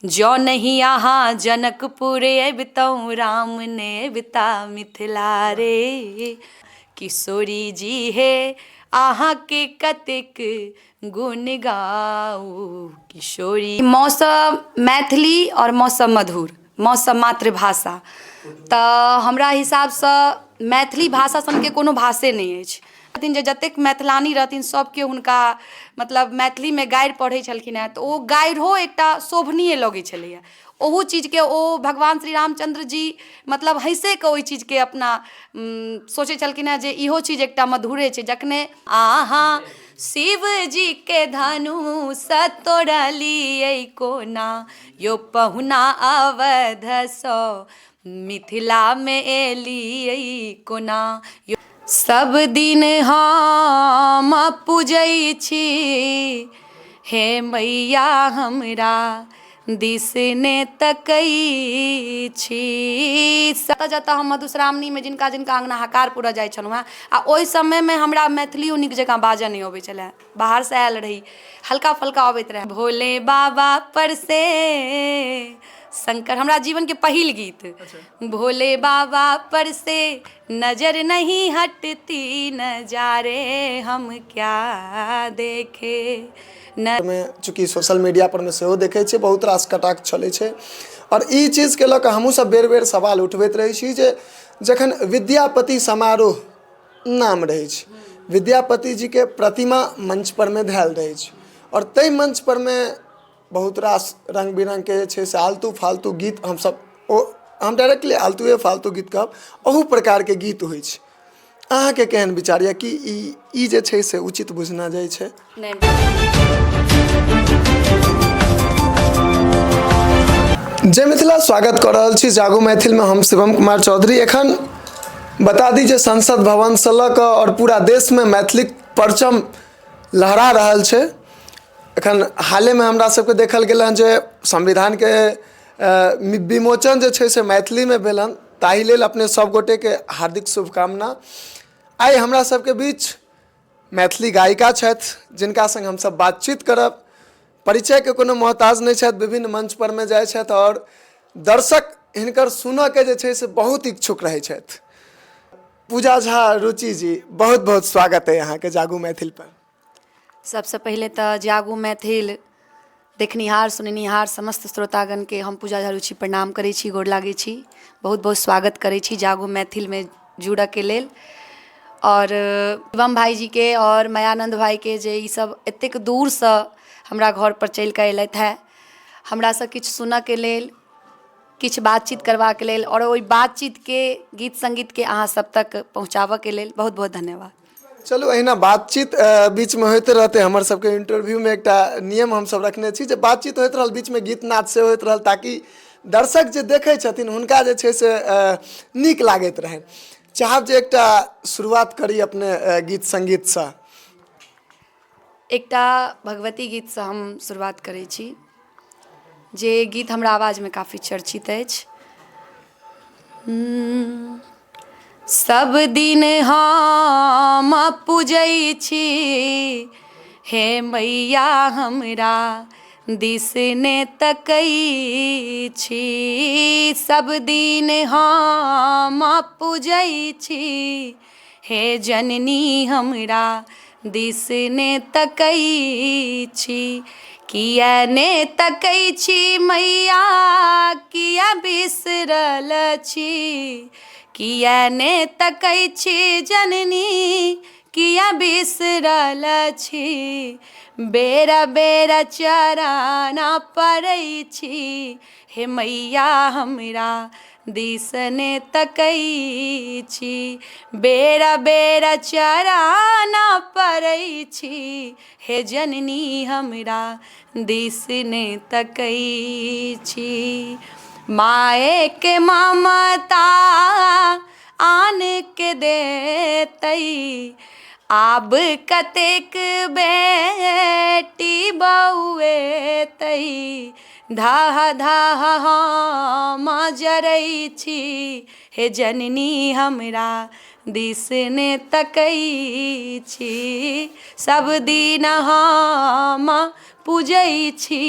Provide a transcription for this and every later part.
जँ नहि अहाँ जनकपुर अबितहुँ, राम ने अबिता मिथिला रे। किशोरी जी हे, अहाँके कतेक गुण गाउ किशोरी। मौसम मैथिली आओर मौसम मधुर, मौसम मातृभाषा। तऽ हमरा हिसाबसँ मैथिली भाषा सनके कोनो भाषे नहि अछि। छथिन जे जतेक मैथिलानी रहथिन, सभके हुनका मतलब मैथिलीमे गारि पढ़ै छलखिन हेँ, तऽ ओ गारिओ एकटा शोभनीय लगै छलैए। ओहू चीजके ओ भगवान श्री रामचन्द्र जी मतलब हँसिकऽ ओहि चीजके अपना सोचै छलखिन हेँ जे इहो चीज एकटा मधुरे छै। जखने अहाँ शिव जीके धनुष तोड़लियै कोना यौ पहुना, अवधसँ मिथिलामे एलियै कोना। सब दिन हम पूजै छी हे मैया, हमरा दिस ने तकै छी। जतऽ जतऽ हम मधुश्रावणीमे जिनका जिनका अङ्गना हकार पुरऽ जाइ छलहुँ हेँ, आ ओहि समयमे हमरा मैथिलियो नीक जकाँ बाजऽ नहि अबै छलए, बाहरसँ आयल रही, हल्का फुल्का अबैत रहए। भोले बाबा पर से शंकर हमरा जीवनके पहिल गीत। भोले बाबा पर से नजर नहीं हटती, नजारे हम क्या देखे न। मे चूँकि सोशल मीडिया पर मे सेहो देखै छियै, बहुत रास कटाक्ष चलै छै, आओर ई चीजके लऽ कऽ हमहूँ सब बेर बेर सवाल उठबैत रहै छी जे जखन विद्यापति समारोह नाम रहै छै, विद्यापति जीके प्रतिमा मंच पर मे धयल रहै छै, आओर ताहि मंच पर मे बहुत रास रङ्ग बिरङ्गके जे छै से आलतू फालतू गीत, हमसब ओ हम डायरेक्टली आलतुए फालतू गीत कहब, अहू प्रकारके गीत होइ छै। अहाँके केहन विचार यऽ? कि ई ई जे छै से उचित बुझना जाइ छै? नहि। जय मिथिला, स्वागत कऽ रहल छी जागू मैथिलमे, हम शिवम कुमार चौधरी। एखन बता दी जे संसद भवनसँ लऽ कऽ आओर पूरा देशमे मैथिलीक परचम लहरा रहल छै। एखन हालेमे हमरा सबके देखल गेल हँ जे संविधानके विमोचन जे छै से मैथिलीमे भेल हन। ताहि लेल अपने सब गोटेके हार्दिक शुभकामना। आइ हमरा सबके बीच मैथिली गायिका छथि, जिनका सङ्ग हमसब बातचीत करब। परिचयके कोनो मोहताज नहि छथि। विभिन्न मंच परमे जाइ छथि आओर दर्शक हिनकर सुनऽके जे छै से बहुत इच्छुक रहै छथि। पूजा झा रुचि जी, बहुत बहुत स्वागत अइ अहाँके जागू मैथिल पर। सबसँ पहिले तऽ जागू मैथिल देखनिहार सुननिहार समस्त श्रोतागणके हम पूजा झा रुचि प्रणाम करै छी, गोर लागै छी, बहुत बहुत स्वागत करै छी जागू मैथिलमे जुड़ऽके लेल, आओर शिवम भाइजीके आओर मायानन्द भाइके जे ईसब एतेक दूरसँ हमरा घरपर चलिकऽ अयलथि हेँ हमरासँ किछु सुनऽके लेल, किछु बातचीत करबाक लेल, आओर ओहि बातचीतके गीत सङ्गीतके अहाँ सब तक पहुँचाबऽके लेल। बहुत बहुत धन्यवाद। चलू, अहिना बातचीत बीचमे होइते रहतै। हमर सबके इंटरव्यूमे एकटा नियम हमसब रखने छी जे बातचीत होइत रहल, बीचमे गीत नाद सेहो होइत रहल, ताकि दर्शक जे देखै छथिन हुनका जे छै से नीक लागैत रहनि। चाहब जे एकटा शुरुआत करी अपने गीत सङ्गीतसँ। एकटा भगवती गीतसँ हम शुरुआत करै छी, जे गीत हमरा आवाजमे काफी चर्चित अछि। सब दिन हम पूजै छी हे मैया, हमरा दिस ने तकै छी। सब दिन हम पूजै छी हे जननी, हमरा दिस ने तकै छी। किया ने तकै छी मैया, किया बिसरल छी? किया ने तकै छी जननी, किया बिसरल छी? बेरा बेरा चरण पड़ै छी हे मैया, हमरा दिस ने तकै छी। बेरा बेरा चरण पड़ै छी हे जननी, हमरा दिस ने तकै छी। मायके ममता आन के देतै, आब कतेक बेटी बौएतै? धाह धाह हम जरै छी हे जननी, हमरा दिस ने तकै छी। सब दिन हम पूजै छी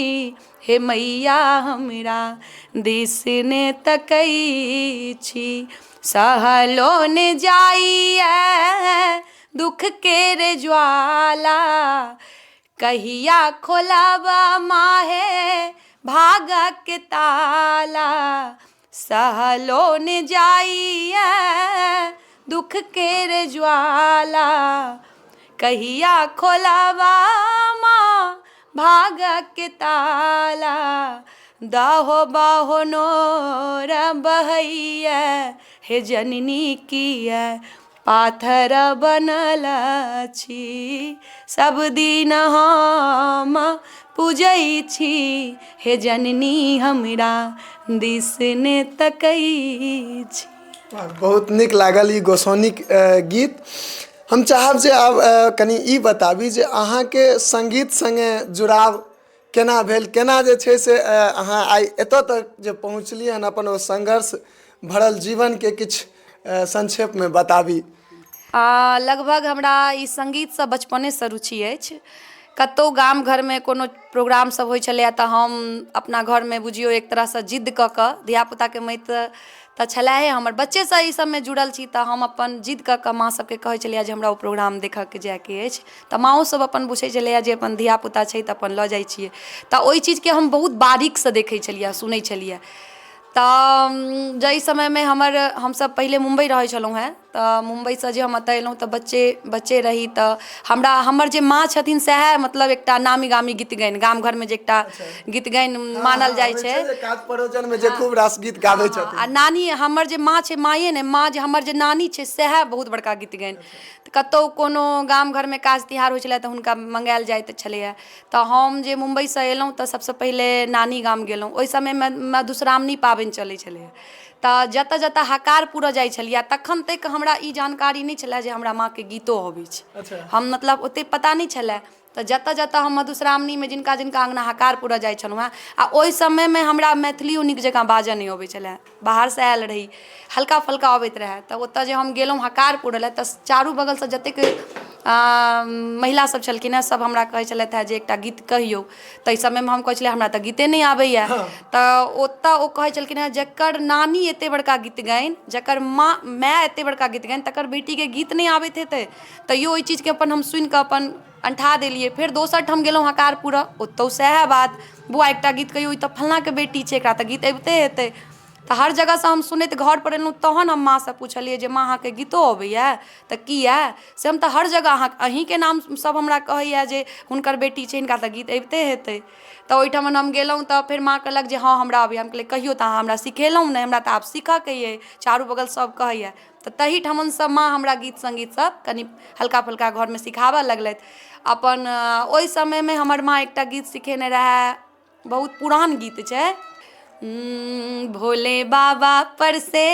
हे मैया हमरा दिस ने तकै छी। सहलो ने जाइए दुख केर ज्वाला, कहिया खोलब माहे भागक ताला। सहलो ने जाइए दुख केर ज्वाला, कहिया खोलब माँ भागक ताला। दहो बहो नोर बहैया हे जननी किया पाथर बनल छी। सब दिन हम पूजै छी हे जननी हमरा दिस ने तकै छी। बहुत नीक लागल ई गोसाउनिक गीत। हम चाहब जे आब कनि ई बताबी जे अहाँके सङ्गीत सङ्गे जुड़ाव केना भेल, केना जे छै से अहाँ आइ एतऽ तक जे पहुँचलियै हन, अपन ओ संघर्ष भरल जीवनके किछु संक्षेपमे बताबी। लगभग हमरा ई सङ्गीतसँ बचपनेसँ रुचि अछि। कतहु गाम घरमे कोनो प्रोग्राम सब होइ छलैए तऽ हम अपना घरमे बुझियौ एक तरहसँ जिद्द कऽ कऽ, धियापुताके माटि तऽ छलैहे हमर, बच्चेसँ ई सबमे जुड़ल छी, तऽ हम अपन जिद्द कऽ कऽ माँ सबके कहै छलियै जे हमरा ओ प्रोग्राम देखऽके जाइके अछि। तऽ माँओ सब अपन बुझै छलैए जे अपन धियापुता छै तऽ अपन लऽ जाइ छियै। तऽ ओहि चीजके हम बहुत बारीकसँ देखै छलियै, सुनै छलियै। तऽ जाहि समयमे हमर हमसब पहिले मुम्बइ रहै छलहुँ हेँ, तऽ मुम्बइसँ जे हम एतऽ एलहुँ तऽ बच्चे बच्चे रही, तऽ हमरा हमर जे माँ छथिन सएह मतलब एकटा नामी गामी गीत गाइन, गाम घरमे जे एकटा गीत गाइन मानल जाइ छै, काज परोजनमे जे खूब रास गीत गाबै छथिन। आ नानी हमर जे माँ छै, माँए नहि, माँ जे हमर जे नानी छै सएह बहुत बड़का गीत गाइन। तऽ कतहु कोनो गाम घरमे काज तिहार होइ छलै तऽ हुनका मङ्गायल जाइत छलैए। तऽ हम जे मुम्बइसँ एलहुँ तऽ सबसँ पहिले नानी गाम गेलहुँ। ओहि समयमे मधुश्रावणी पाबनि चलै छलैए, तऽ जतऽ जतऽ हकार पुरऽ जाइ छलियै, तखन तक हमरा ई जानकारी नहि छलै जे हमरा माँके गीतो अबै छै। हम मतलब ओतेक पता नहि छलै। तऽ जतऽ जतऽ हम मधुश्रावणीमे जिनका जिनका अङ्गना हकार पुरऽ जाइ छलहुँ हेँ, आ ओहि समयमे हमरा मैथिलियो नीक जकाँ बाजऽ नहि अबै छलै, बाहरसँ आयल रही, हल्का फुल्का अबैत रहए। तऽ ओतय जे हम गेलहुँ हकार पुरय लए तऽ चारू बगलसँ जतेक महिला सब छलखिन हेँ, सब हमरा कहै छलथि हेँ जे एकटा गीत कहियौ। ताहि समयमे हम कहै छलियै हमरा तऽ गीते नहि आबैए। तऽ ओतय ओ कहै छलखिन हेँ जकर नानी एतेक बड़का गीत गानि, जकर माँ माय एतेक बड़का गीत गानि, तकर बेटीके गीत नहि आबैत हेतै? तैयो ओहि चीजके अपन हम सुनि कऽ अपन अन्ठा देलियै। फेर दोसर ठाम गेलहुँ हकार पुरऽ, ओतहु सएह बात, बौआ एकटा गीत कहियौ, ई तऽ फल्लाँके बेटी छै, एकरा तऽ गीत अबिते हेतै। तऽ हर जगहसँ हम सुनैत घरपर एलहुँ, तहन हम माँसँ पुछलियै जे माँ, अहाँके गीतो अबैए? तऽ किए से हम तऽ हर जगह अहाँ अहीँके नाम सभ हमरा कहैए जे हुनकर बेटी छै, हिनका तऽ गीत अबिते हेतै। तऽ ओहिठमन हम गेलहुँ तऽ फेर माँ कहलक जे हँ, हमरा अबैए। हम कहलियै कहियौ तऽ, अहाँ हमरा सिखेलहुँ नहि, हमरा तऽ आब सीखऽके अइ, चारू बगल सभ कहैए। तऽ तहीठमनसँ माँ हमरा गीत सङ्गीत सब कनि हल्का फुल्का घरमे सिखाबऽ लगलथि अपन। ओहि समयमे हमर माँ एकटा गीत सिखेने रहए, बहुत पुरान गीत छै, भोले बाबा पर से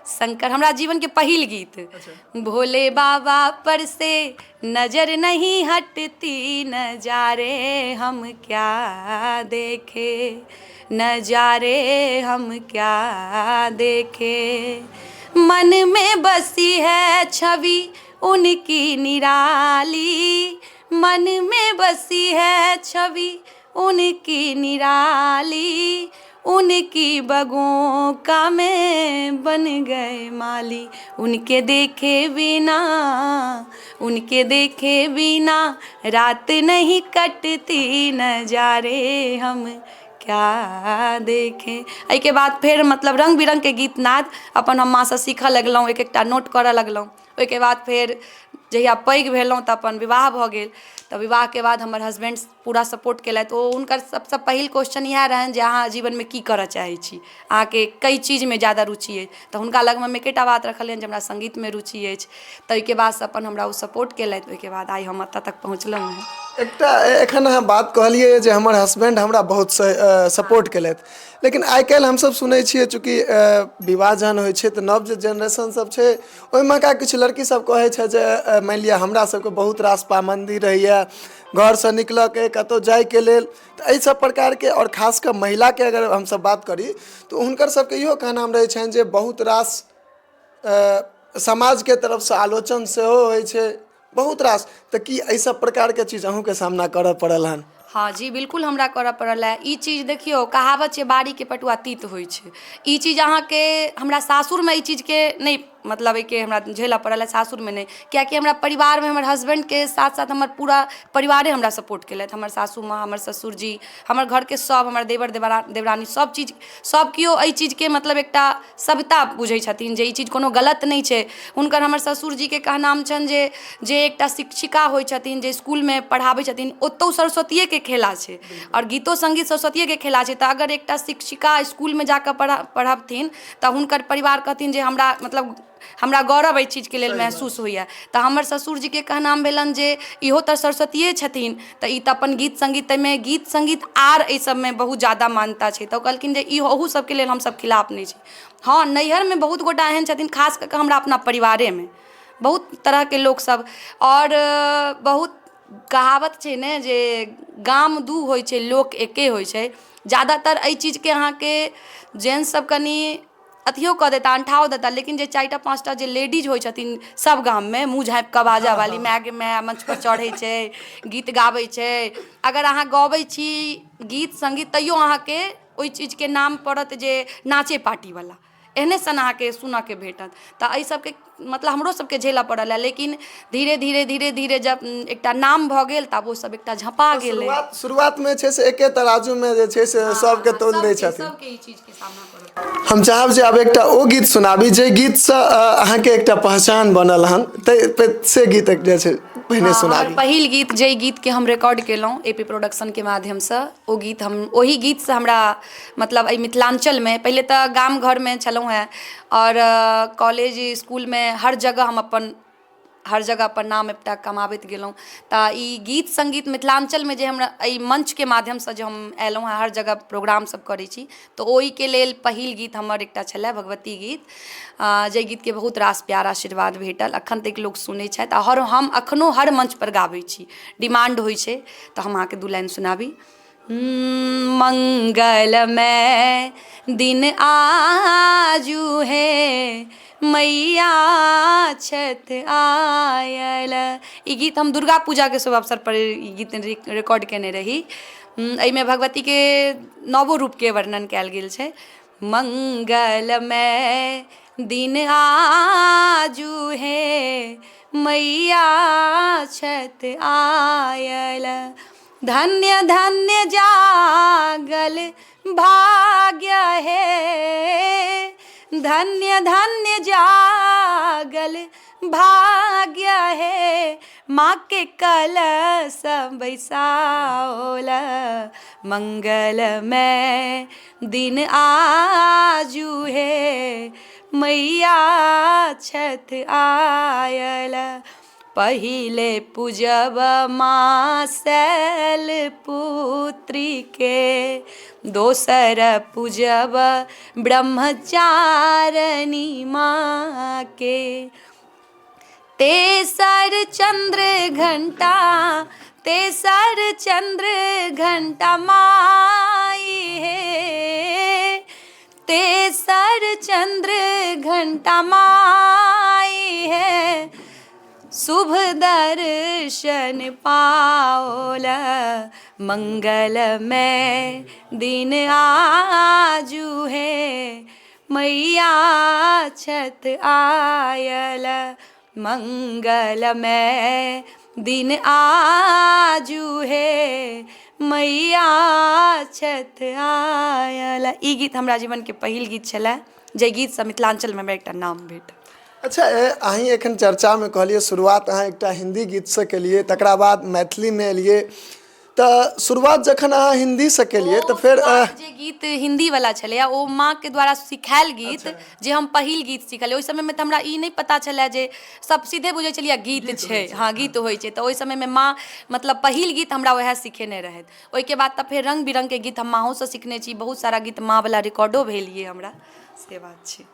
शंकर, हमरा जीवनके पहिल गीत। भोले बाबा पर से नजर नहीं हटती, नजारे हम क्या देखे, नजारे हम क्या देखे, मन में बसी है छवि उनकी निराली, मन में बसी है छवि उनकी निराली, उनकी बगों का मैं बन गए माली, उनके देखे बिना, उनके देखे बिना रात नहीं कटती, नजारे हम क्या देखे। एहिके बाद फेर मतलब रङ्ग बिरङ्गके गीत नाद अपन हम माँसँ सीखऽ लगलहुँ, एक एकटा नोट करऽ लगलहुँ। ओहिके बाद फेर जहिया पैघ भेलहुँ तऽ अपन विवाह भऽ गेल। तऽ विवाहके बाद हमर हसबैंड पूरा सपोर्ट केलथि। ओ हुनकर सबसँ पहिल क्वेश्चन इएह रहनि जे अहाँ जीवनमे की करऽ चाहै छी, अहाँके कै चीजमे ज्यादा रुचि अछि? तऽ हुनका लगमे हम एकेटा बात रखलियनि जे हमरा सङ्गीतमे रुचि अछि। ताहिके बादसँ अपन हमरा ओ सपोर्ट केलथि, ओहिके बाद आइ हम एतऽ तक पहुँचलहुँ हेँ। एकटा एखन अहाँ बात कहलियै जे हमर हसबैंड हमरा बहुत सपोर्ट केलथि, लेकिन आइ काल्हि हमसभ सुनै छियै, चूँकि विवाह जहन होइ छै तऽ नव जे जेनरेशन सब छै ओहिमे का किछु लड़की सब कहै छै जे मानि लिअ हमरा सबके बहुत रास पाबन्दी रहैए घरसँ निकलऽके, कतहु जाइके लेल, तऽ एहि सब प्रकारके, आओर खास कऽ महिलाके अगर हमसब बात करी तऽ हुनकर सबके इहो कहनाम रहै छनि जे बहुत रास समाजके तरफसँ आलोचन सेहो होइ छै बहुत रास। तऽ की एहि सब प्रकारके चीज अहूँके सामना करऽ पड़ल हन? हँ जी बिल्कुल हमरा करऽ पड़ल हँ। ई चीज देखियौ, कहावत छै बाड़ीके पटुआ तीत होइ छै। ई चीज अहाँके हमरा सासुरमे ई चीजके नहि, मतलब एहिके हमरा झेलऽ पड़ल हँ सासुरमे नहि, किएकि हमरा परिवारमे हमर हसबैंडके साथ साथ हमर पूरा परिवारे हमरा सपोर्ट केलथि। हमर सासू माँ, हमर ससुरजी, हमर घरके सभ, हमर देवर देवरानी, सभ चीज, सभ केओ एहि चीजके मतलब एकटा सभ्यता बुझै छथिन जे ई चीज कोनो गलत नहि छै। हुनकर, हमर ससुरजीके कहनाम छनि जे जे एकटा शिक्षिका होइ छथिन, जे इसकुलमे पढ़ाबै छथिन, ओतहु सरस्वतिएके खेला छै आओर गीतो सङ्गीत सरस्वतिएके खेला छै। तऽ अगर एकटा शिक्षिका इसकुलमे जा कऽ पढ़बथिन तऽ हुनकर परिवार कहथिन जे हमरा, मतलब हमरा गौरव एहि चीजके लेल महसूस होइए। तऽ हमर ससुरजीके कहनाम भेलनि जे इहो तऽ सरस्वतिए छथिन, तऽ ई तऽ अपन गीत सङ्गीत, ताहिमे गीत सङ्गीत आर एहि सबमे बहुत ज्यादा मान्यता छै। तऽ ओ कहलखिन जे ई अहू सबके लेल हमसब खिलाफ नहि छी। हँ, नैहरमे बहुत गोटा एहन छथिन, खास कऽ कऽ हमरा अपना परिवारेमे बहुत तरहके लोकसब, आओर बहुत कहावत छै ने जे गाम दू होइ छै, लोक एके होइ छै। ज्यादातर एहि चीजके अहाँके जेंट्ससब कनि अथियो कऽ देता, अनठाओ देता, लेकिन जे 4टा 5टा जे लेडीज होइ छथिन सब गाममे, मुँह झाँपि कऽ बाजऽ वाली, माय गे माय, मंचपर चढ़ै छै, गीत गाबै छै। अगर अहाँ गबै छी गीत सङ्गीत तैयो अहाँके ओहि चीजके नाम पड़त जे नाचे पार्टीवला, एहने सन अहाँके सुनऽके भेटत। तऽ एहि सबके मतलब हमरो सबके झेलऽ पड़ल हँ, लेकिन धीरे धीरे धीरे धीरे जब एकटा नाम भऽ गेल तऽ आब ओ सब एकटा झँपा गेलै। शुरुआतमे छै से एके तराजूमे जे छै से सबके तोल दै छथिन। सबके ई चीजके सामना करऽ। हम चाहब जे आब एकटा ओ गीत सुनाबी जे गीतसँ अहाँके एकटा पहचान बनल हन, ताहि से गीत जे छै पहिने सुनाबी। पहिल गीत, जाहि गीतके हम रिकॉर्ड केलहुँ ए पी प्रोडक्शनके माध्यमसँ, ओ गीत हम, ओहि गीतसँ हमरा मतलब एहि मिथिलाञ्चलमे, पहिले तऽ गाम घरमे छलहुँ हेँ आओर कॉलेज इसकुलमे हर जगह हम अपन, हर जगह अपन नाम एकटा कमाबैत गेलहुँ। तऽ ई गीत सङ्गीत मिथिलाञ्चलमे जे हमरा एहि मञ्चके माध्यमसँ जे हम अयलहुँ हेँ, हर जगह प्रोग्राम सब करै छी, तऽ ओहिके लेल पहिल गीत हमर एकटा छलए भगवती गीत, जाहि गीतके बहुत रास प्यार आशीर्वाद भेटल, एखन तक लोक सुनै छथि आओर हम एखनो हर मञ्चपर गाबै छी, डिमांड होइ छै। तऽ हम अहाँके दू लाइन सुनाबी। मंगलमय दिन आजू हे, मैया छथि आयल। ई गीत हम दुर्गा पूजाके शुभ अवसरपर ई गीत रिकॉर्ड कयने रही। एहिमे भगवतीके नवो रूपके वर्णन कयल गेल छै। मंगलमय दिन आजू हे, मैया छथि आयल, धन्य धन्य जागल भाग्य हे, धन्य धन्य जागल भाग्य हे, माँ के कलश बैसाओल, मंगलमय दिन आजू हे, मैया छथि आयल। पहिले पूजब माँ शैल पुत्रीके, दोसर पूजब ब्रह्मचारिणी माँके, तेसर चन्द्र घण्टा, तेसर चन्द्र घण्टा माइ हे, तेसर चन्द्र घण्टा माइ हे, शुभ दर्शन पाओल, मंगलमय दिन आजू हे, मैया छथि आयल, मंगलमय दिन आजू हे, मैया छथि आयल। ई गीत हमरा जीवनके पहिल गीत छलए जाहि गीतसँ मिथिलाञ्चलमे हमरा एकटा नाम भेटल। अच्छा, अहीं एखन चर्चामे कहलियै शुरुआत अहाँ एकटा हिन्दी गीतसँ केलियै, तकरा बाद मैथिलीमे एलियै, तऽ शुरुआत जखन अहाँ हिन्दीसँ केलियै तऽ फेर जे गीत हिन्दीवला छलैए ओ माँके द्वारा सिखायल गीत जे हम पहिल गीत सिखलियै, ओहि समयमे तऽ हमरा ई नहि पता छलए जे सब सीधे बुझै छलियै गीत छै, हँ गीत होइ छै। तऽ ओहि समयमे माँ मतलब पहिल गीत हमरा वएह सिखेने रहथि। ओहिके बाद तऽ फेर रङ्ग बिरङ्गके गीत हम माँओसँ सिखने छी, बहुत सारा गीत माँवला रिकॉर्डो भेल यऽ हमरा, से बात छै।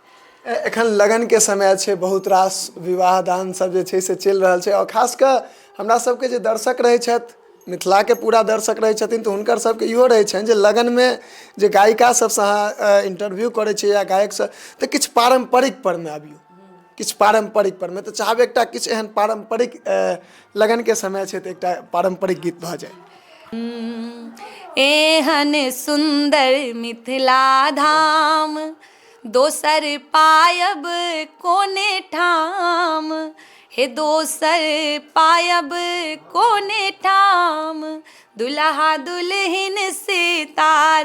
एखन लगनके समय छै, बहुत रास विवाह दान सब जे छै से चलि रहल छै, आओर खास कऽ हमरा सबके जे दर्शक रहै छथि, मिथिलाके पूरा दर्शक रहै छथिन, तऽ हुनकर सबके इहो रहै छनि जे लगनमे जे गायिका सबसँ अहाँ इंटरव्यू करै छियै या गायकसँ, तऽ किछु पारम्परिक परमे अबियौ, किछु पारम्परिक परमे। तऽ चाहब एकटा किछु एहन पारम्परिक, लगनके समय छै तऽ एकटा पारम्परिक गीत भऽ जाय। एहन सुन्दर मिथिला धाम दोसर पायब कोने ठाम हे दोसर पायब कोने ठाम दुल्हा दुल्हिन सीताराम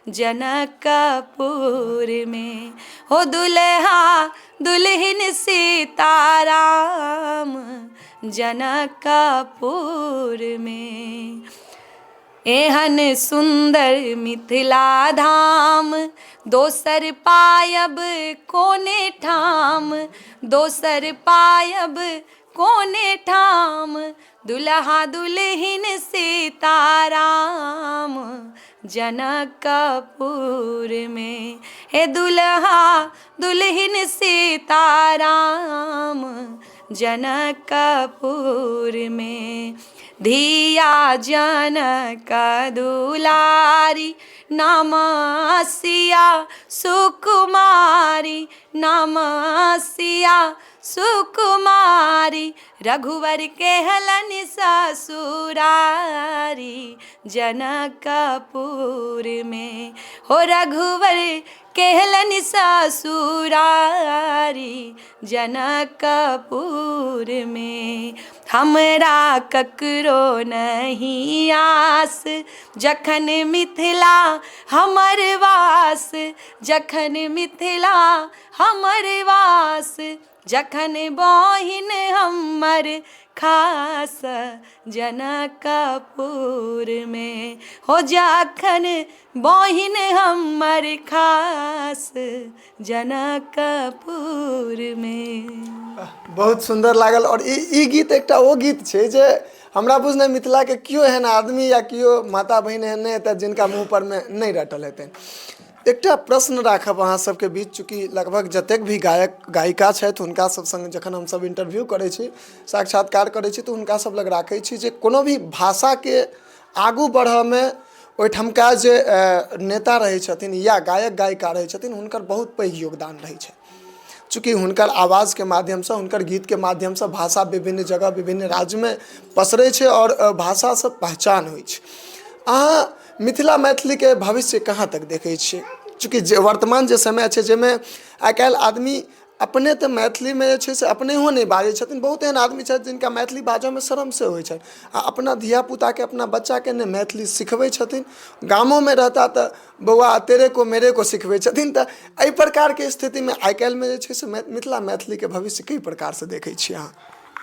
जनकपुरमे हो दुल्हा दुल्हिन सीताराम जनकपुरमे। एहन सुन्दर मिथिला धाम दोसर पायब कोने ठाम दोसर पायब कोने ठाम दुल्हा दुल्हिन सीताराम जनकपुरमे हे दुल्हा दुल्हिन सीताराम जनकपुरमे। धिया जनक दुलारी नाम सिया सुकुमारी नाम सिया सुकुमारी रघुवर के हलन ससुरारी जनकपुरमे हो रघुवर केहलन ससुरारी जनकपुरमे। हमरा ककरो नहीं आस जखन मिथिला हमर वास जखन मिथिला हमर वास जखन बहिन हमर खास जनकपुरमे हो जखन बहिन हमर खास जनकपुरमे। बहुत सुन्दर लागल। आओर ई गीत एकटा ओ गीत छै जे हमरा बुझने मिथिलाके केओ एहन आदमी या केओ माता बहिन एहन नहि हेतै जिनका मुँह परमे नहि रटल हेतनि। एकटा प्रश्न राखब अहाँ सबके बीच, चूँकि लगभग जतेक भी गायक गायिका छथि हुनका सब सङ्ग जखन हमसब इंटरव्यू करै छी, साक्षात्कार करै छी, तऽ हुनका सब लग राखै छी जे कोनो भी भाषाके आगू बढ़ऽमे ओहिठमका जे नेता रहै छथिन या गायक गायिका रहै छथिन हुनकर बहुत पैघ योगदान रहै छै। चूँकि हुनकर आवाजके माध्यमसँ हुनकर गीतके माध्यमसँ भाषा विभिन्न जगह विभिन्न राज्यमे पसरै छै आओर भाषासँ पहचान होइ छै। अहाँ मिथिला मैथिलीके भविष्य कहाँ तक देखै छियै? चूँकि जे वर्तमान जे समय छै जाहिमे आइ काल्हि आदमी अपने तऽ मैथिलीमे जे छै से अपनेहो नहि बाजै छथिन, बहुत एहन आदमी छथि जिनका मैथिली बाजऽमे शरम से होइ छनि आ अपना धियापुताके अपना बच्चाके नहि मैथिली सिखबै छथिन, गामोमे रहता तऽ बौआ तेरे को मेरे को सिखबै छथिन। तऽ एहि प्रकारके स्थितिमे आइ काल्हिमे जे छै से मिथिला मैथिलीके भविष्य कइ प्रकारसँ देखै छियै अहाँ?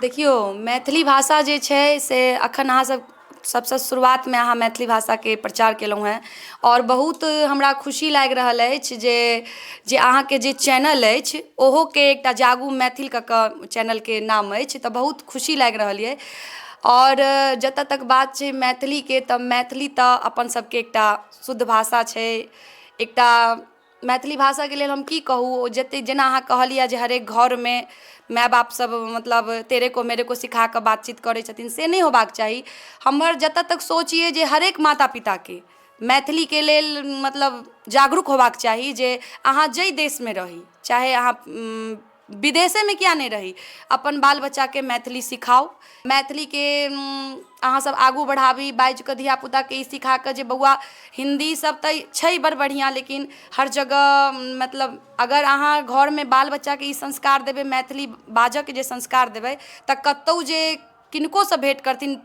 देखियौ, मैथिली भाषा जे छै से अखन अहाँसभ सबसँ शुरुआतमे अहाँ मैथिली भाषाके प्रचार केलहुँ हेँ आओर बहुत हमरा खुशी लागि रहल अछि जे जे अहाँके जे चैनल अछि ओहोके एकटा जागू मैथिल कऽ कऽ चैनलके नाम अछि, तऽ बहुत खुशी लागि रहल यए। आओर जतऽ तक बात छै मैथिलीके, तऽ मैथिली तऽ अपन सबके एकटा शुद्ध भाषा छै। एकटा मैथिली भाषाके लेल हम की कहू, ओ जतेक जेना अहाँ कहलियै जे हरेक घरमे माय बाप सब मतलब तेरे को मेरे को सिखा कऽ बातचीत करै छथिन, से नहि होबाक चाही। हमर जतऽ तक सोच यऽ जे हरेक माता पिताके मैथिलीके लेल मतलब जागरूक होबाक चाही जे अहाँ जाहि देशमे रही, चाहे अहाँ विदेशेमे किया नहि रही, अपन बाल बच्चाके मैथिली सिखाउ। मैथिलीके अहाँसभ आगू बढ़ाबी बाजि कऽ, धियापुताके ई सिखा कऽ जे बौआ हिन्दी सब तऽ छै बड़ बढ़िआँ, लेकिन हर जगह मतलब अगर अहाँ घरमे बाल बच्चाके ई संस्कार देबै, मैथिली बाजऽके जे संस्कार देबै, तऽ कतहु जे किनकोसँ भेँट करथिन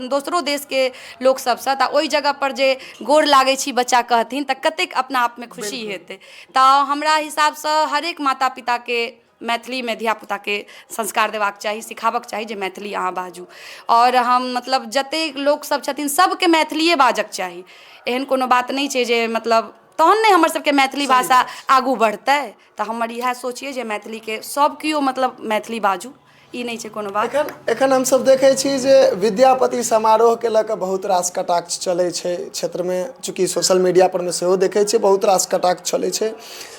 दोसरो देशके लोक सबसँ, तऽ ओहि जगहपर जे गोर लागै छी बच्चा कहथिन तऽ कतेक अपना आपमे खुशी हेतै। तऽ हमरा हिसाबसँ हरेक माता पिताके मैथिलीमे धियापुताके संस्कार देबाक चाही, सिखाबक चाही जे मैथिली अहाँ बाजू। आओर हम मतलब जतेक लोकसब छथिन सबके मैथिलिए बाजक चाही, एहन कोनो बात नहि छै जे मतलब तहन नहि हमर सबके मैथिली भाषा आगू बढ़तै। तऽ हमर इएह सोच यऽ जे मैथिलीके सब केओ मतलब मैथिली बाजू, ई नहि छै कोनो बात। एखन एखन हमसभ देखै छी जे विद्यापति समारोहके लऽ कऽ बहुत रास कटाक्ष चलै छै क्षेत्रमे, चूँकि सोशल मीडिया परमे सेहो देखै छियै बहुत रास कटाक्ष चलै छै।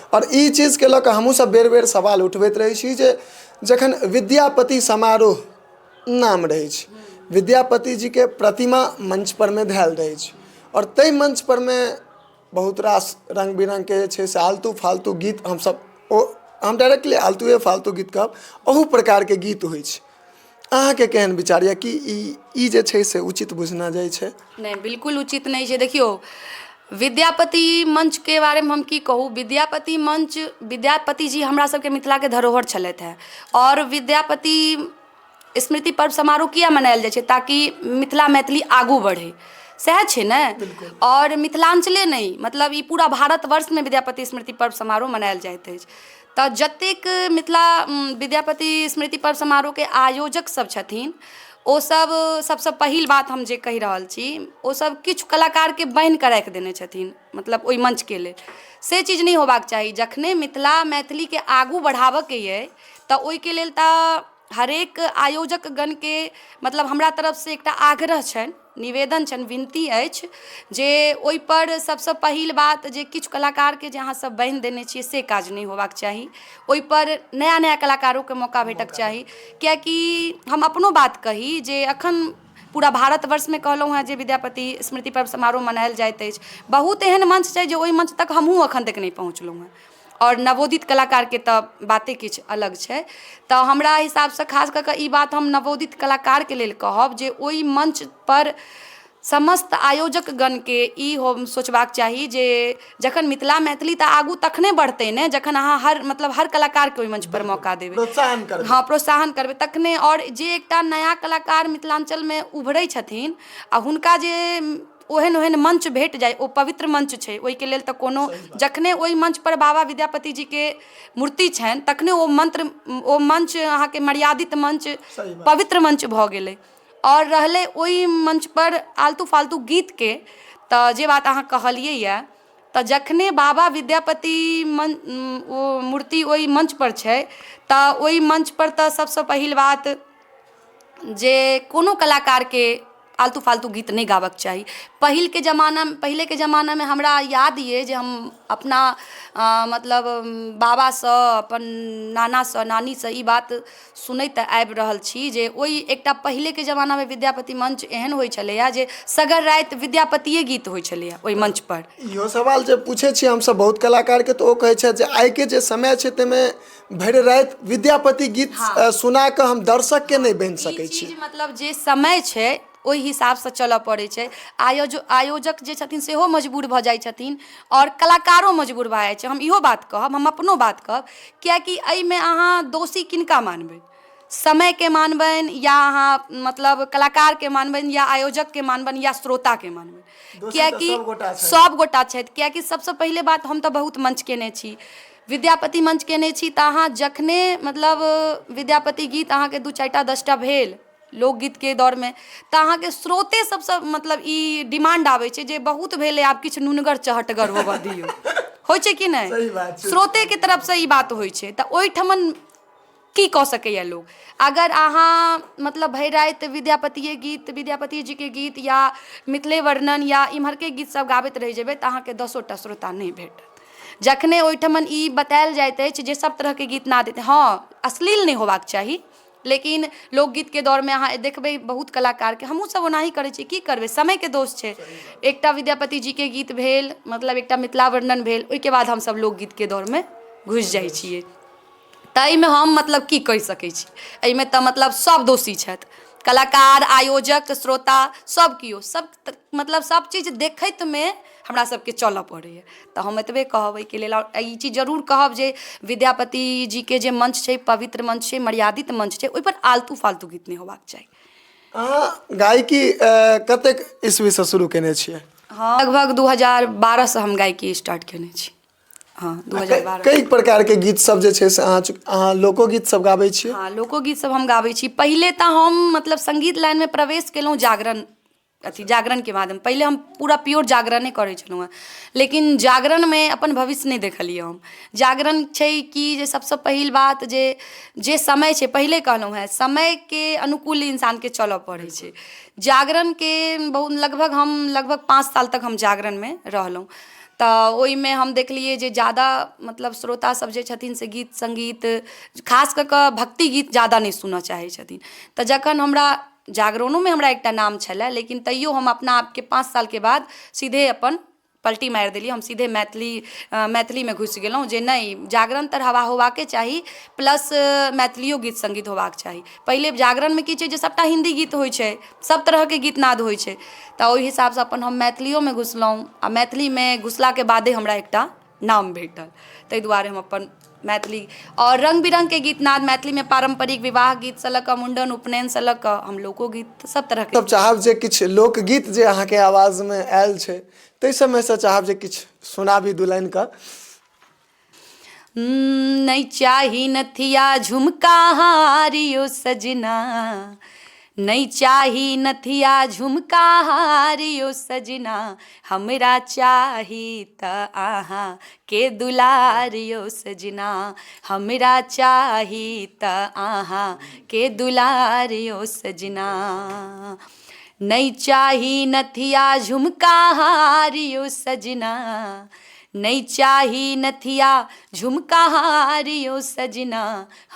आओर ई चीजके लऽ कऽ हमहूँसभ बेर बेर सवाल उठबैत रहै छी जे जखन विद्यापति समारोह नाम रहै छै, विद्यापति जीके प्रतिमा मंच परमे धयल रहै छै आओर ताहि मंच परमे बहुत रास रङ्ग बिरङ्गके जे छै से आलतू फालतू गीत हमसभ ओ हम डायरेक्टली आलतुए फालतू गीत कहब, अहू प्रकारके गीत होइ छै। अहाँके केहन विचार यऽ कि ई ई जे छै से उचित बुझना जाइ छै? नहि, बिल्कुल उचित नहि छै। देखियौ, विद्यापति मञ्चके बारेमे हम की कहू। विद्यापति मञ्च, विद्यापति जी हमरा सबके मिथिलाके धरोहर छलथि हेँ। आओर विद्यापति स्मृति पर्व समारोह किया मनायल जाइ छै? ताकि मिथिला मैथिली आगू बढ़ै, सएह छै ने? आओर मिथिलाञ्चले नहि, मतलब ई पूरा भारतवर्षमे विद्यापति स्मृति पर्व समारोह मनायल जाइत अछि। तऽ जतेक मिथिला विद्यापति स्मृति पर्व समारोहके आयोजक सब छथिन, ओसब सबसँ पहिल बात हम जे कहि रहल छी, ओसब किछु कलाकारके बान्हिकऽ राखि देने छथिन, मतलब ओहि मञ्चके लेल। से चीज नहि होबाक चाही। जखने मिथिला मैथिलीके आगू बढ़ाबऽके अइ तऽ ओहिके लेल तऽ हरेक आयोजक गणके, मतलब हमरा तरफसँ एकटा आग्रह छनि, निवेदन छनि, विनती अछि जे ओहिपर सभसँ पहिल बात जे किछु कलाकारके जे अहाँसभ बान्हि देने छियै, से काज नहि होबाक चाही। ओहिपर नया नया कलाकारोके मौका भेटक चाही, कियाकि हम अपनो बात कही जे एखन पूरा भारतवर्षमे कहलहुँ हेँ जे विद्यापति स्मृति पर्व समारोह मनायल जाइत अछि, बहुत एहन मञ्च छै जे ओहि मञ्च तक हमहूँ एखन तक नहि पहुँचलहुँ हेँ, आओर नवोदित कलाकारके तऽ बाते किछु अलग छै। तऽ हमरा हिसाबसँ खास कऽ कऽ ई बात हम नवोदित कलाकारके लेल कहब जे ओहि मञ्चपर समस्त आयोजकगणके ई हम सोचबाक चाही जे जखन मिथिला मैथिली तऽ आगू तखने बढ़तै ने, जखन अहाँ हर, मतलब हर कलाकारके ओहि मञ्चपर मौका देबै। प्रोत्साहन करबै। हँ, प्रोत्साहन करबै तखने। आओर जे एकटा नया कलाकार मिथिलाञ्चलमे उभरै छथिन आ हुनका जे ओहन ओहन मञ्च भेट जाय, ओ पवित्र मञ्च छै। ओहिके लेल तऽ कोनो जखने ओहि मञ्चपर बाबा विद्यापति जीके मूर्ति छनि, तखने ओ मन्त्र, ओ मञ्च अहाँके मर्यादित मञ्च, पवित्र मञ्च भऽ गेलै। आओर रहलै ओहि मञ्चपर आलतू फालतू गीतके, तऽ जे बात अहाँ कहलियै यऽ, तऽ जखने बाबा विद्यापति मन ओ मूर्ति ओहि मञ्चपर छै, तऽ ओहि मञ्चपर तऽ सभसँ पहिल बात जे कोनो कलाकारके आलतू फालतू गीत नहि गाबऽके चाही। पहिलके जमाना, पहिलेके जमानामे हमरा याद अइ जे हम अपना मतलब बाबासँ, अपन नानासँ, नानीसँ ई बात सुनैत आबि रहल छी जे ओहि एकटा पहिलेके जमानामे विद्यापति मञ्च एहन होइ छलैए जे सगर राति विद्यापतिए गीत होइ छलैए ओहि मञ्चपर। इहो सवाल जे पूछै छियै हमसभ बहुत कलाकारके, तऽ ओ कहै छथि जे आइके जे समय छै ताहिमे भरि राति विद्यापति गीत सुना कऽ हम दर्शकके नहि बान्हि सकै छी। मतलब जे समय छै ओहि हिसाबसँ चलऽ पड़ै छै। आयोजक जे छथिन सेहो मजबूर भऽ जाइ छथिन आओर कलाकारो मजबूर भऽ जाइ छै। हम इहो बात कहब, हम अपनो बात कहब, किएकि एहिमे अहाँ दोषी किनका मानबै? समयके मानबनि या अहाँ मतलब कलाकारके मानबनि या आयोजकके मानबनि या श्रोताके मानबनि? किएकि सभगोटा छथि। किएकि सभसँ पहिले बात, हम तऽ बहुत मञ्च कयने छी, विद्यापति मञ्च कयने छी, तऽ अहाँ जखने मतलब विद्यापति गीत अहाँके दू चारिटा 10टा भेल लोकगीतके दौरमे, तऽ अहाँके स्रोते सबसँ मतलब ई डिमांड आबै छै जे बहुत भेलै, आब किछु नुनगर चहटगर होबऽ दियौ। होइ छै कि नहि? स्रोतेके तरफसँ ई बात होइ छै। तऽ ओहिठमन की कऽ सकैए लोक? अगर अहाँ मतलब भरि राति विद्यापतिए गीत, विद्यापति जीके गीत या मिथिले वर्णन या इम्हरके गीत सब गाबैत रहि जेबै, तऽ अहाँके 10टा श्रोता नहि भेटत। जखने ओहिठमन ई बतायल जाइत अछि जे सब तरहके गीत नाद, हँ, अश्लील नहि होबाक चाही, लेकिन लोकगीतके दौरमे अहाँ देखबै बहुत कलाकारके, हमहूँ सब ओनाही करै छी, की करबै, समयके दोष छै। एकटा विद्यापति जीके गीत भेल, मतलब एकटा मिथिला वर्णन भेल, ओहिके बाद हमसब लोकगीतके दौरमे घुसि जाइ छियै। ताहिमे हम मतलब की कहि सकै छी? एहिमे तऽ मतलब सभ दोषी छथि, कलाकार, आयोजक, श्रोता, सभ केओ। सभ मतलब सभ चीज देखैतमे हमरा सभके चलऽ पड़ैए। तऽ हम एतबे कहब एहिके लेल। आओर ई चीज जरूर कहब जे विद्यापति जीके जे मञ्च छै, पवित्र मञ्च छै, मर्यादित मञ्च छै, ओहिपर आलतू फालतू गीत नहि होबाक चाही। अहाँ गायकी कतेक ईस्वीसँ शुरू केने छियै? हँ, लगभग 2012सँ हम गायकी स्टार्ट केने छी। हँ, 2012। कई प्रकारके गीत सब जे छै से अहाँ, अहाँ लोकोगीत सब गाबै छियै? हँ, लोकोगीत सब हम गाबै छी। पहिले तऽ हम मतलब सङ्गीत लाइनमे प्रवेश केलहुँ जागरण, अथी जागरणके माध्यम। पहिले हम पूरा प्योर जागरणे करै छलहुँ हेँ, लेकिन जागरणमे अपन भविष्य नहि देखलियै हम। जागरण छै कि जे सभसँ पहिल बात जे जे समय छै, पहिले कहलहुँ हेँ, समयके अनुकूल इंसानके चलऽ पड़ै छै। जागरणके बहुत लगभग हम लगभग 5 साल तक हम जागरणमे रहलहुँ, तऽ ओहिमे हम देखलियै जे ज्यादा मतलब श्रोतासभ जे छथिन से गीत सङ्गीत, खास कऽ कऽ भक्ति गीत ज्यादा नहि सुनऽ चाहै छथिन। तऽ जखन हमरा जागरणोमे हमरा एकटा नाम छलए, लेकिन तैओ हम अपना आपके 5 सालके बाद सीधे अपन पलटी मारि देलियै। हम सीधे मैथिलीमे घुसि गेलहुँ जे नहि, जागरण तऽ होबाके चाही, प्लस मैथिलियो गीत सङ्गीत होबाक चाही। पहिले जागरणमे की छै जे सभटा हिन्दी गीत होइ छै, सभ तरहके गीत नाद होइ छै। तऽ ओहि हिसाबसँ अपन हम मैथिलियोमे घुसलहुँ आ मैथिलीमे घुसलाके बादे हमरा एकटा नाम भेटल। ताहि दुआरे हम अपन मैथिली आओर रङ्ग बिरङ्गके गीत नाद मैथिलीमे, पारम्परिक विवाह गीतसँ लऽ कऽ, मुण्डन उपनयनसँ लऽ कऽ, हम लोकोगीत सभ तरहके। तब चाहब जे किछु लोकगीत जे अहाँके आवाजमे आयल छै, ताहि सबमे सँ चाहब जे किछु सुनाबी दू लाइनके। नहि चाही नथिया झुमका हार यो सजना, नहि चाही नथिया झुमका हार यो सजना, हमरा चाही तऽ अहाँ के दुलार यो सजना, हमरा चाही तऽ अहाँ के दुलार यो सजना। नहि चाही नथिया झुमका हार यो सजना, नहि चाही नथिया झुमका हार यो सजना,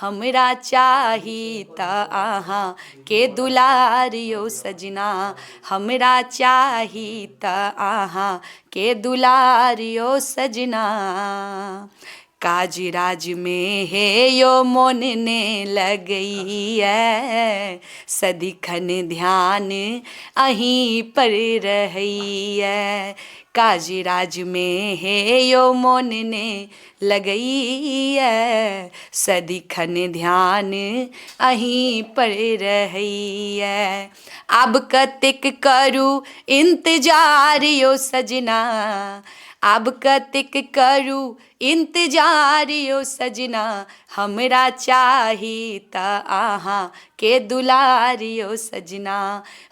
हमरा चाही तऽ अहाँ के दुलार यो सजना, हमरा चाही तऽ अहाँ के दुलार यो सजना। काज राजमे हे यो मोन ने लगैए, सदिखन ध्यान अहीं पर रहैए। काज राजमे हे यो मोन ने लगैए, सदिखन ध्यान अहीं पर रहैए। आब कतेक करू इन्तजार यो सजना, आब कतेक करू इन्तजार यो सजना, हमरा चाही तऽ अहाँ के दुलार यो सजना,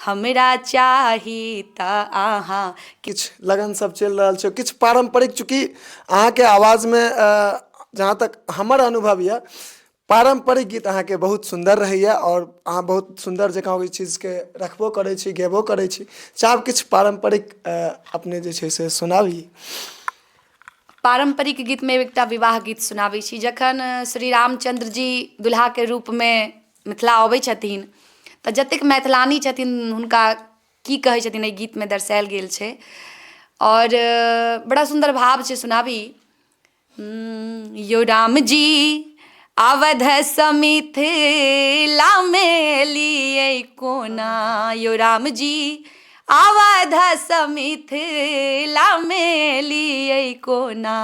हमरा चाही तऽ अहाँ। किछु लगन सब चलि रहल छै, किछु पारम्परिक, चूँकि अहाँके आवाजमे जहाँ तक हमर अनुभव यऽ, पारम्परिक गीत अहाँके बहुत सुन्दर रहैए आओर अहाँ बहुत सुन्दर जकाँ ओहि चीजके रखबो करै छी, गेबो करै छी। चाहब किछु पारम्परिक अपने जे छै से सुनाबी। पारम्परिक गीतमे एकटा विवाह गीत सुनाबै छी। जखन श्री रामचन्द्र जी दुल्हाके रूपमे मिथिला अबै छथिन तऽ जतेक मैथिलानी छथिन हुनका की कहै छथिन, एहि गीतमे दर्शायल गेल छै आओर बड़ा सुन्दर भाव छै, सुनाबी। यो राम जी अवध समिथिला में लिए कोना, यो राम जी अवध समिथिला में लिए कोना,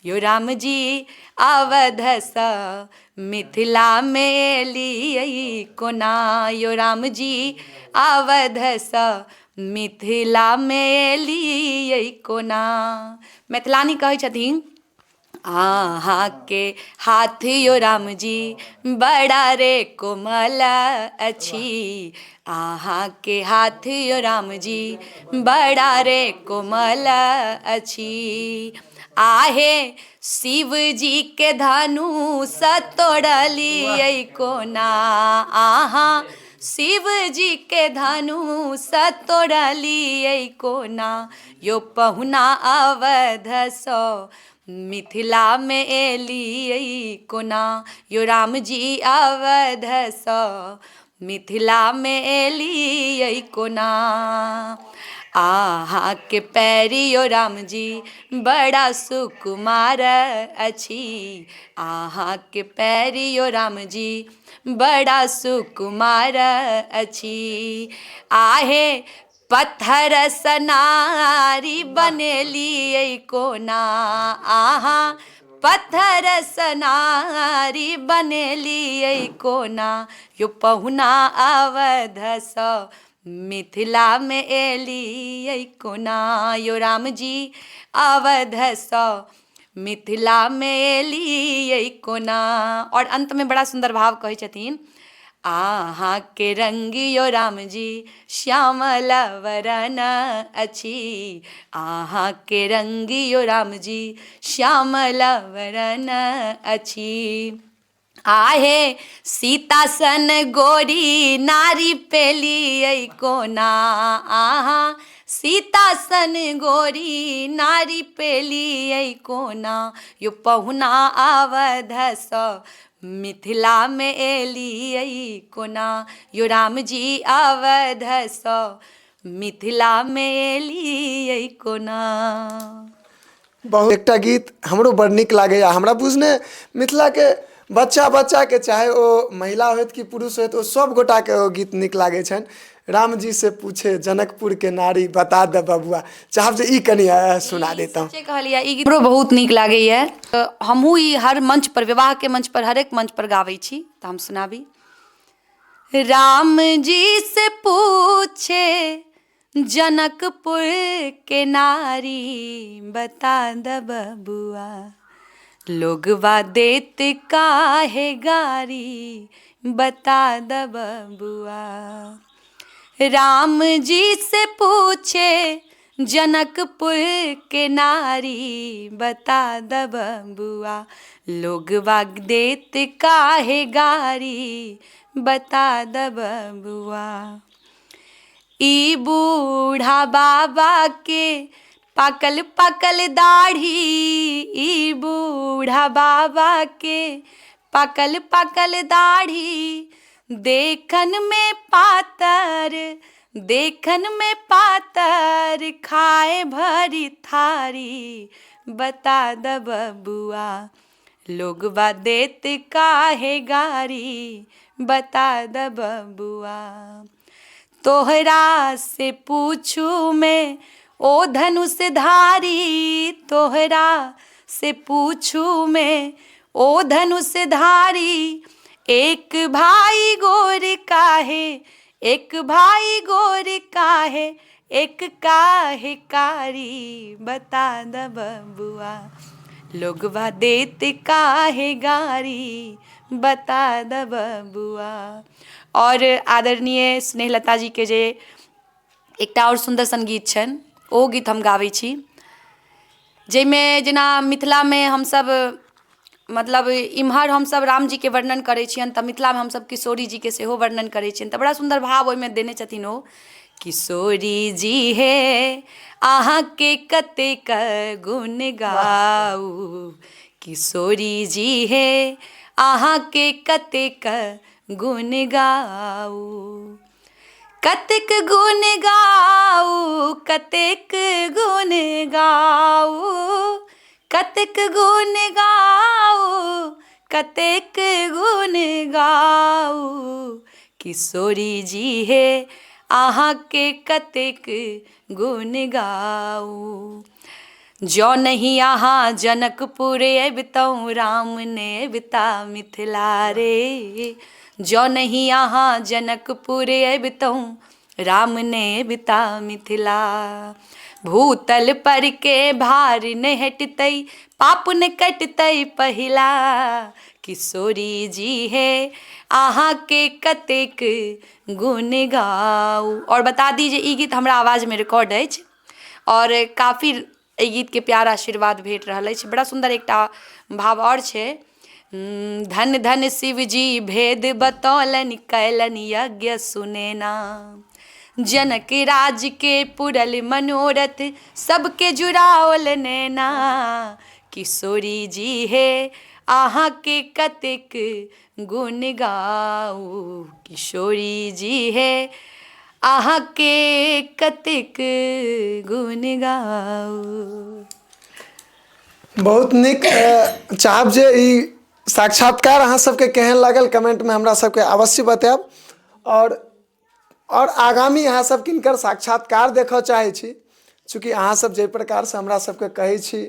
यो राम जी अवध स मिथिला में लिए कोना, यो राम जी अवध स मिथिला में लिए कोना। मैथिलानी कहै छथिन, अहाँके हाथ यो राम जी बड़ा रे कोमल अछि, अहाँके हाथ यो राम जी बड़ा रे कोमल अछि। आहे शिव जी के धनुष तोड़लियै कोना, अहाँ शिव जी के धनुष तोड़लियै कोना, यो पहुना अवध सँ मिथिलामे एलियै कोना, यो रामजी अवध सँ मिथिलामे एलियै कोना। अहाँके पैर यो रामजी बड़ा सुकुमार अछि, अहाँके पैर यो रामजी बड़ा सुकुमार अछि। आहे पत्थर सनारी बनेलियै कोना, अहाँ पत्थर सनारी बनेलियै कोना, यो पहुना अवधसँ मिथिलामे एलियै कोना, यो रामजी अवधसँ मिथिलामे एलियै कोना। आओर अन्तमे बड़ा सुन्दर भाव कहै छथिन, अहाँके रंग यो रामजी श्यामल वरन अछि, अहाँके रंग यो रामजी श्यामल वरन अछि। आहे सीता सन गोरी नारी पेलियै कोना, आहा सीता सन गोरी नारी पेलियै कोना, यो पहुना अवधसँ मिथिलामे एलियै कोना, यो रामजी अवधसँ मिथिलामे एलियै कोना। बहुत एकटा गीत हमरो बड़ नीक लागैए। हमरा बुझने मिथिलाके बच्चा बच्चाके, चाहे ओ महिला होथि कि पुरुष होथि, ओ सभ गोटाके ओ गीत नीक लागै छनि। रामजी से पूछे जनकपुरके नारी बता दे बबुआ, चाहब जे ई कनि सुना देतहुँ। सच्चे कहलियै, ई गीत हमरो बहुत नीक लागैए। हमहूँ ई हर मंच पर, विवाहके मंच पर, हरेक मंच पर गाबै छी, तऽ हम सुनाबी। राम जी से पूछे जनकपुर के नारी बता द बबुआ, लोगवा देत काहे गारी बता द बबुआ। राम जी से पूछे जनकपुर के नारी बता द बबुआ, लोगवा देत काहे गारी बता द बबुआ। ई बूढ़ा बाबा के पाकल पाकल दाढ़ी, ई बूढ़ा बाबा के पाकल पाकल दाढ़ी, देखन में पातर, देखन में पातर, खाए भरी थारी बता द बबुआ, लोगवा देत काहे गारी बता द बबुआ। तोहरा से पूछू मैं ओ धनुष धारी, तोहरा से पूछू मैं ओ धनुष धारी, एक भाई गोर काहे, एक भाई गोर काहे, एक काहे कारी बता द बबुआ, लोगवा देत काहे गारी बता द बबुआ। आओर आदरणीय स्नेहलता जीके जे एकटा आओर सुन्दर सन गीत छनि, ओ गीत हम गाबै छी, जाहिमे जेना मिथिलामे हमसभ मतलब इम्हर हमसभ रामजीके वर्णन करै छियनि, तऽ मिथिलामे हमसभ किशोरी जीके सेहो वर्णन करै छियनि, तऽ बड़ा सुन्दर भाव ओहिमे देने छथिन ओ। किशोरी जी हे अहाँके कतेक गुण गाउ, किशोरी जी हे अहाँके कतेक गुण गाउ, कतेक गुण गाउ, कतेक गुण गाउ, कतेक गुण गाउ, कतेक गुण गाउ, किशोरी जी हे अहाँके कतेक गुण गाउ। जँ नहि अहाँ जनकपुर अबितहुँ राम ने अबिता मिथिला रे, जँ नहि अहाँ जनकपुर अबितहुँ राम ने अबिता मिथिला। भूतल पर के भार नहि हटतै, पाप नहि कटतै पहिला, किशोरी जी हे अहाँके कतेक गुण गाउ। आओर बता दी जे ई गीत हमरा आवाजमे रिकॉर्ड अछि आओर काफी एहि गीतके प्यार आशीर्वाद भेट रहल अछि। बड़ा सुन्दर एकटा भाव आओर छै। धन धन शिवजी भेद बतौलनि कयलनि यज्ञ सुनेना, जनक राज के पुरल मनोरथ सबके जुड़ाओल नैना, किशोरी जी हे अहाँके कतेक गुण गाउ, किशोरी जी हे अहाँके कतेक गुण गाउ। बहुत नीक। चाहब जे ई साक्षात्कार अहाँ सबके केहन लागल कमेंटमे हमरा सबके अवश्य बतायब, आओर आगामी अहाँ सब किनकर साक्षात्कार देखऽ चाहै छी, चूँकि अहाँ सब जाहि प्रकारसँ हमरा सबके कहै छी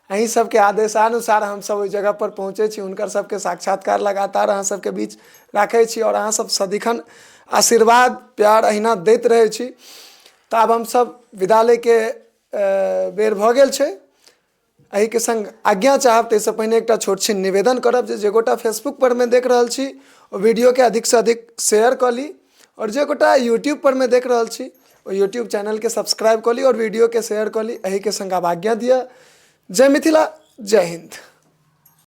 अहीं सबके आदेशानुसार हमसब ओहि जगहपर पहुँचै छी, हुनकर सबके साक्षात्कार लगातार अहाँ सबके बीच राखै छी आओर अहाँ सब सदिखन आशीर्वाद प्यार अहिना दैत रहै छी। तऽ आब हमसब विदा लैके बेर भऽ गेल छै, एहिके सङ्ग आज्ञा चाहब। ताहिसँ पहिने एकटा छोट छिन निवेदन करब जे जे गोटा फेसबुकपर मे देख रहल छी ओ वीडियोके अधिकसँ अधिक शेयर कऽ ली, आओर जे गोटा यूट्यूबपर मे देख रहल छी ओ यूट्यूब चैनलके सब्सक्राइब कऽ ली आओर वीडियोके शेयर कऽ ली। एहिके सङ्ग आब आज्ञा दिअ। जय मिथिला, जय हिन्द।